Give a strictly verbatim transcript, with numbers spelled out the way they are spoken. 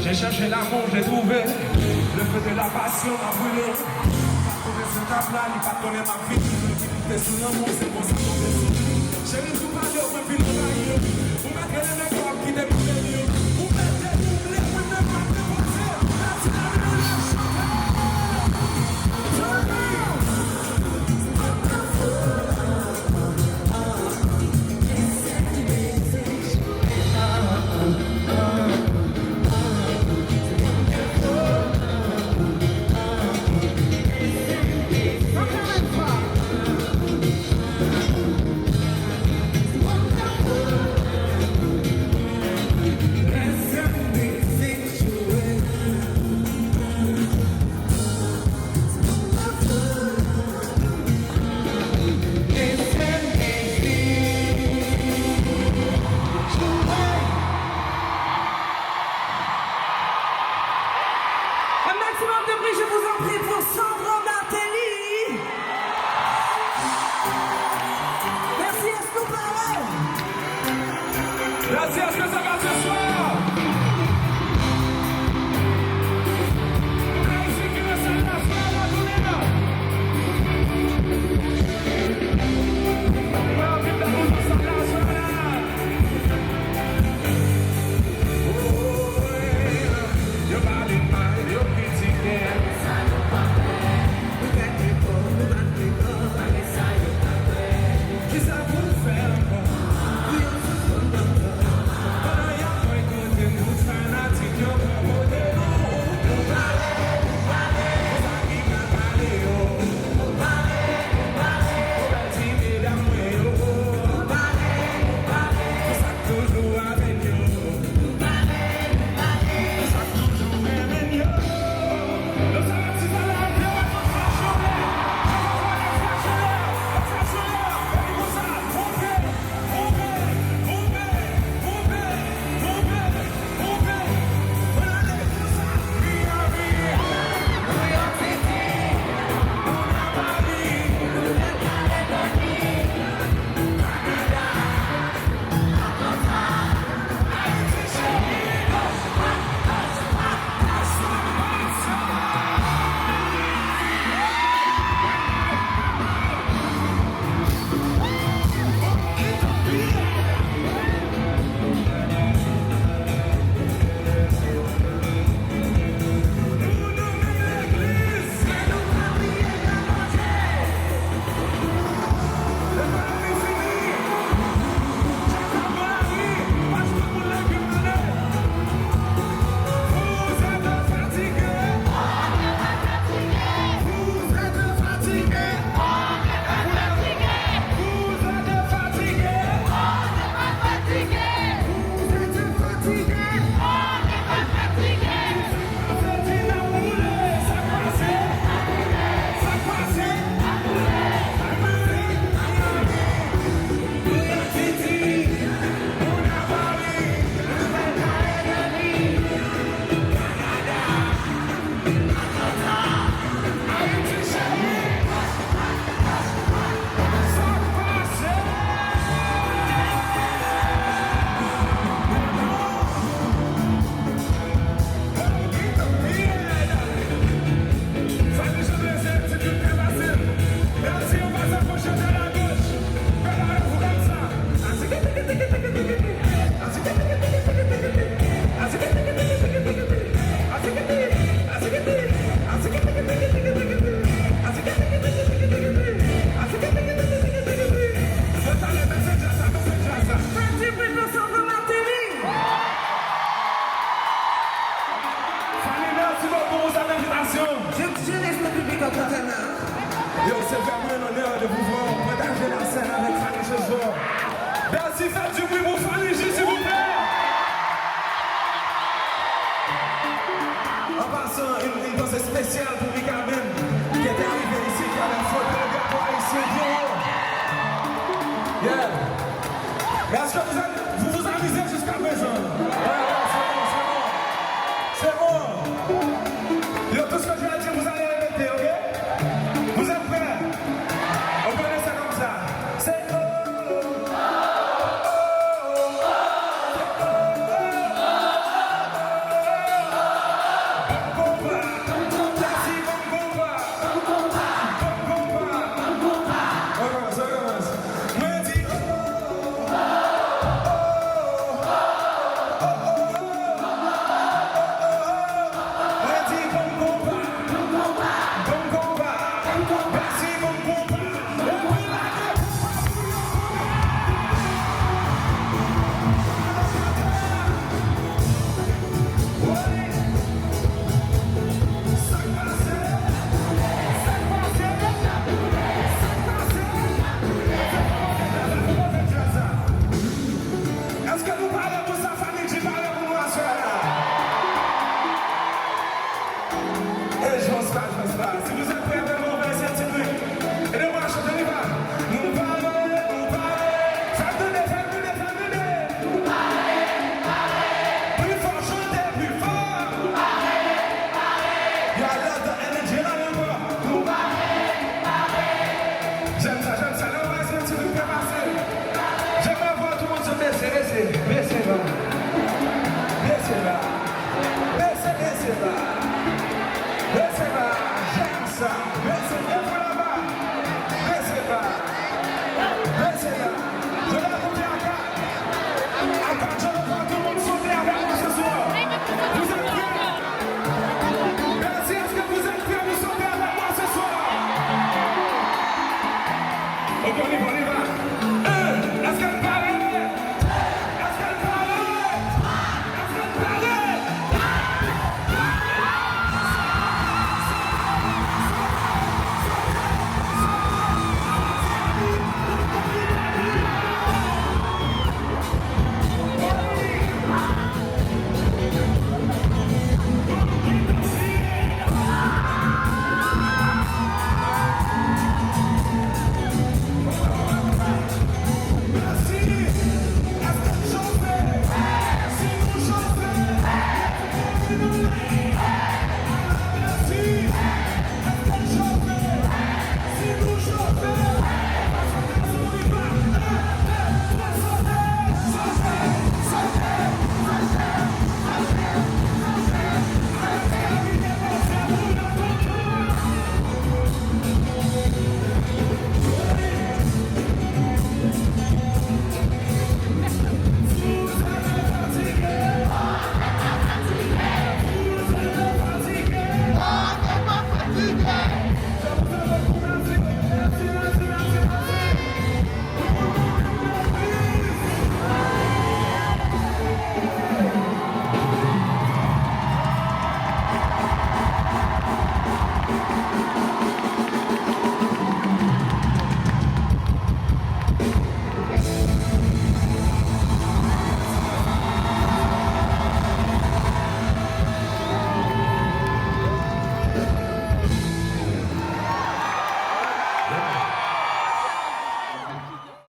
J'ai cherché l'amour, je l'ai trouvé. Le feu de la passion m'a brûlé. Li pa t konnen si l t ap la, li pa t konnen m ap vini. Li kite sou lanmou, se konsa m tonbe sou li. Cheri, tou pale w, mwen vin anvayi w. Ou mèt rele nèg yo ap kite m vini. Ou mèt debouble, wi, men pa depoze. Mèsi, la, la, la, chante. Turn up. Un maximum de bruit, je vous en prie, pour Sandro Martelly. Merci, est-ce que vous parlez? Gracias, que se va ce soir. Tout Ayisyen ki nan sal la, fè la tounen la. Mwen anvi tande nou sal la, fè la. Oh, yeah. Yo pale mal, yo kritike. Sa nou pa fè. Nou fè efò, nou bat rekò, malgre sa yo pa kwè. Kisa pou n fè ankò? Pou yon sou konn dòktè. Pandan y ap bòykote nou, fanatik yo pran kote nou. Nou pale, nou pale. Pou sa ki mal pale yo. Nou pale, nou pale. Pou bèl ti medam mwen yo. Nou pale, nou pale. Pou sa k toujou avèk yo. Fanny, merci beaucoup pour cette invitation. Je, je laisse le public en contact. Yo, c'est vraiment un honneur de pouvoir partager la scène avec Fanny ce soir. Bercy, faites du bruit pour Fanny J, s'il vous plaît. En passant, une, une pensée spéciale pour Mikaben, qui était arrivé ici, qui avait frotté le drapeau haïtien bien haut. Yeah. Mais est-ce que vous, vous vous amusez jusqu'à présent?